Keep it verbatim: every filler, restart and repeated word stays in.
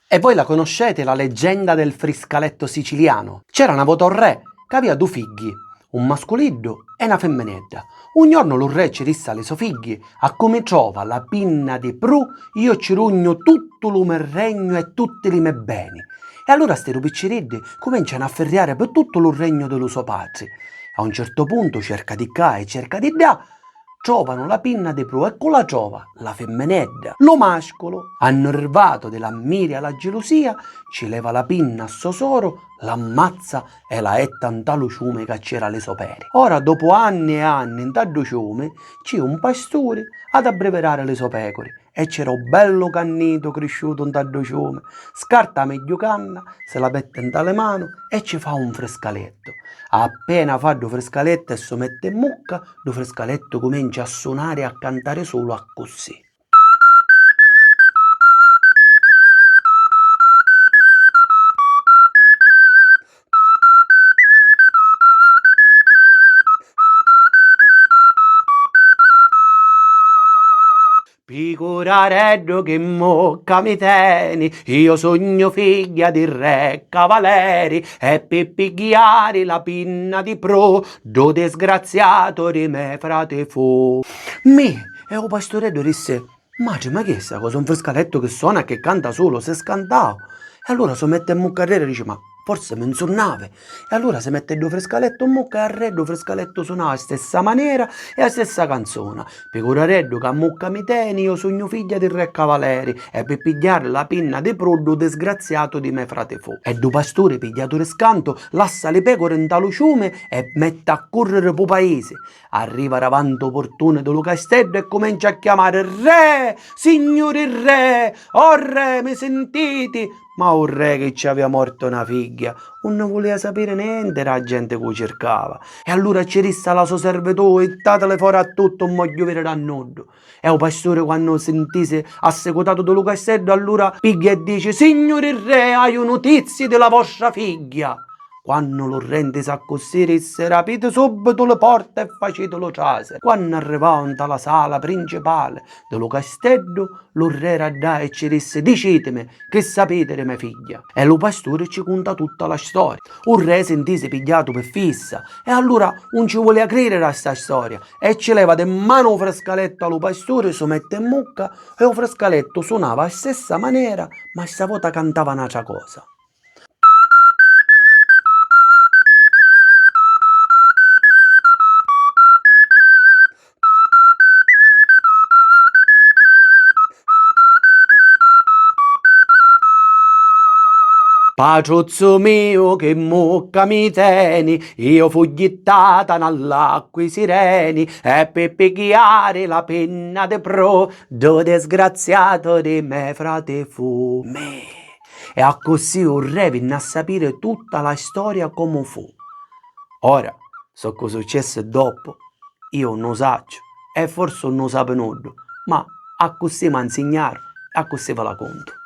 E voi la conoscete la leggenda del friscaletto siciliano? C'era na vota un re ca avia du figghi, un masculiddu e na femminedda. Un jornu lu re ci dissi a li so figghi: "A cu mi trova la pinna di pru, io ci rugnu tuttu lu me regnu e tutti li me beni." E allura sti du picciriddi cumincianu a firriari pi tuttu lu regnu di lu so patri. A un certu puntu, cerca di ccà e cerca di ddà, trovanu la pinna di pru e cu la trova? La fimminedda. Lu masculu, annirvatu di l'ammiri e la gilusia, ci leva la pinna a so soru, l'ammazza e la etta nta lu ciumi ca c'era li so peri. Ora, dopu anni e anni nta ddu ciumi, ci un pasturi ad abbrivirari li so pecuri e c'era un bellu cannitu crisciutu nta ddu ciumi. Scarta a megghiu canna, si la metti nta li manu e ci fa un friscalettu. Appena fa ddu friscalettu e su metti n mucca, ddu friscalettu cumincia a sunari e a cantari sulu accussì. Picurareddu chi mucca mi teni, io sugnu figghia di re cavaleri e pi pigghiari la pinna di pru ddu disgraziatu di me frati fu. Mi, e u pastureddu dissi: "Matri, ma chi è sta cosa? Un friscalettu chi sona e chi canta sulu, si scantau." E allura su metti n mucca arreri e dici: "Ma forsi mi nsunnavi." E allura si metti ddu friscalettu n mucca e arreri ddu friscalettu sunau a stessa manera e a stessa canzuna. Picurareddu ca mucca mi teni, io sugnu figghia di re cavaleri e pi pigghiari la pinna di pru ddu disgraziatu di me frati fu. E ddu pasturi, pigghiatu di scantu, lassa li pecuri nta lu ciumi e metti a curriri pu paisi. Arriva davanti u purtuni di lu casteddu e cumencia a chiamari: "Re! Signuri re! O re, mi sintiti?" Ma u re, chi ci avia mortu na figghia, un ni vulia sapiri nenti dâ genti cu u circava. E allura ci dissi a la so servitù: "Ittatili fora a tutti, un vogghiu viri da nuddu." E u pasturi, quannu u sintisi assicutatu di lu casteddu, allura pigghia e dici: "Signuri re, haiu nutizii di la vostra figghia." Quannu lu re ntisi accussì, dissi: "Rapiti subitu li porti e facitilu trasiri." Quannu arrivau nta la sala principali di lu casteddu, lu re era ddà e ci dissi: "Dicitimi, chi sapiti di me figghia?" E lu pasturi ci cunta tutta la storia. U re si ntisi pigghiatu pi fissa e allura un ci vulia cridiri a sta storia e ci leva di manu u friscalettu a lu pasturi, su metti n mucca e u friscalettu sunava a stessa manera, ma sta vota cantava n'atra cosa. Patruzzu miu, chi mucca mi teni, io fu jittata nall'acqui sireni e pi pigghiari la pinna di pru ddu disgraziatu di me frati fu. Me. E accussì u re vinni a sapiri tutta la storia comu fu. Ora, soccu successi doppu, io nun u sacciu e forsi nun u sapi nuddu, ma accussì ma nsignaru e accussì vi la cuntu.